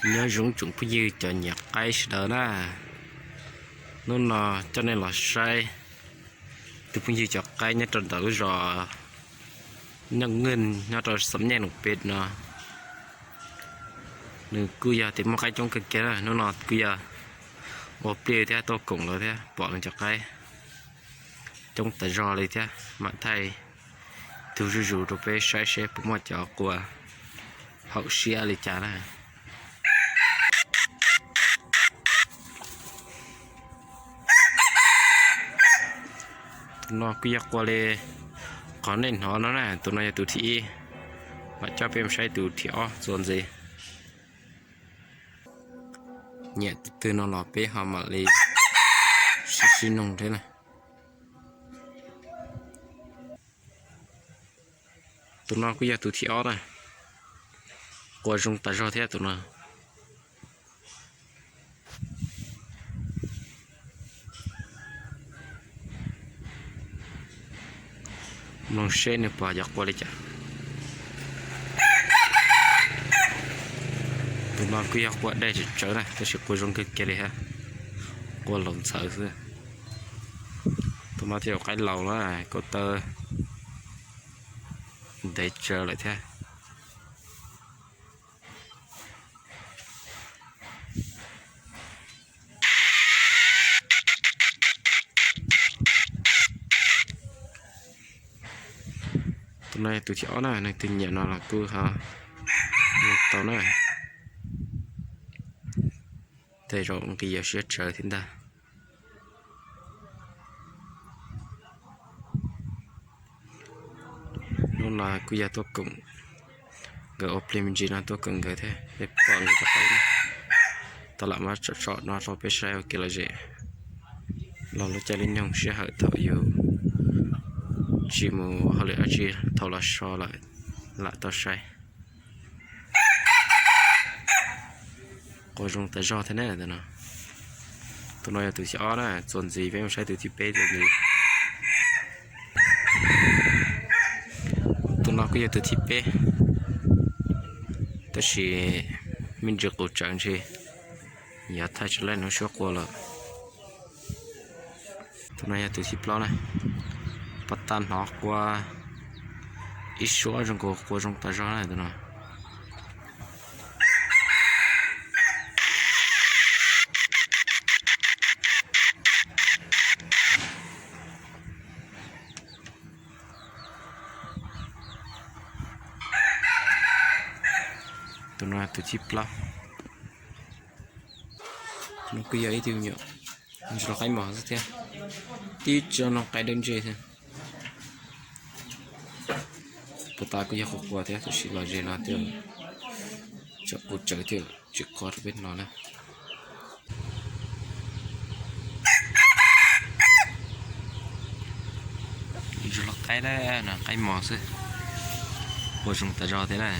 Nyob zoo tsoom phooj ywg cov nyiam qaib sawv daws na, hnub no coj nej los saib tus phooj ywg cov qaib nyob rau ntawm lub zos Nyooj Nwj nyob rau xeev Nyaj Loo pem no. Nws kuj yog tias muaj qaib coob kawg kiag na, hnub no kuj yog ua pliaj thiab tuaj koom lawv thiab pom nws cov qaib coob tas zog li thiab mam thaij tug zuj zus rau peb saib seb puas muaj cov qua haum siab li cas na. Tus no kuj yog qua li qhov nej hnov no na, tus no yog tus thib ib, mam coj peb mus saib tus thib ob txuas ntxiv. Nyiam tus twg no los peb ho mam li sib sib noog thiab na. Tus no kuj yog tus thib ob na, qua zoo tas zog thiab tus no. Mloog seb nws pom cov qua li cas. Tus no kuj yog qua daj tsawv tsawv na, tab sis qua zoo kawg kiag li thiab, qua laus ntxhawv xwb. Tus no thiaj yog qaib laus na, ko taw ntev tsawv lawm thiab. Tus no yog tus thib ob na, nws tus nyiam no los kuj ho tau na. Tej zaum nqi yawm siab tsawv thiab ntag. Hnub no kuj yog tuaj koom nkawd ua pliag me ntsis no tuaj koom nkawd thiab, peb pom nkawd cov qaib no. Tau lam muab tsom tsom no rau peb saib ua kev lom zem los lub caij lub nyoog sij hawm thaum yus tsis mus hauj lwm dab tsi, thaum los so lawm lam tau saib. Qua zoo tas zog thiab na tus no. Tus no yog tus thib ob na, txuas ntxiv peb mus saib tus thib peb txuas ntxiv. Tus no kuj yog tus thib peb, tab sis me ntsis qus tsawv ntshe yog thaij tsis laib nws suab qua lawm. Tus no yog tus thib plaub na, pom tag hnov qua ib suab zoo nkaus qua zoo tas zog na tus no. Tus no tus thib plaub. Tus no kuj yog ib tug me nyuam ntsuag qaib mos xwb thiab, tib tsob no qaib dawb ntseg thiab. Puas tas kuj yog qus qua thiab, tab sis los ze no thiaj tseem qus tsawv thiab tsis qhuav rau peb hnov na. Ntsuag qaib na, qaib mos xwb, qua zoo tas zog thiab na.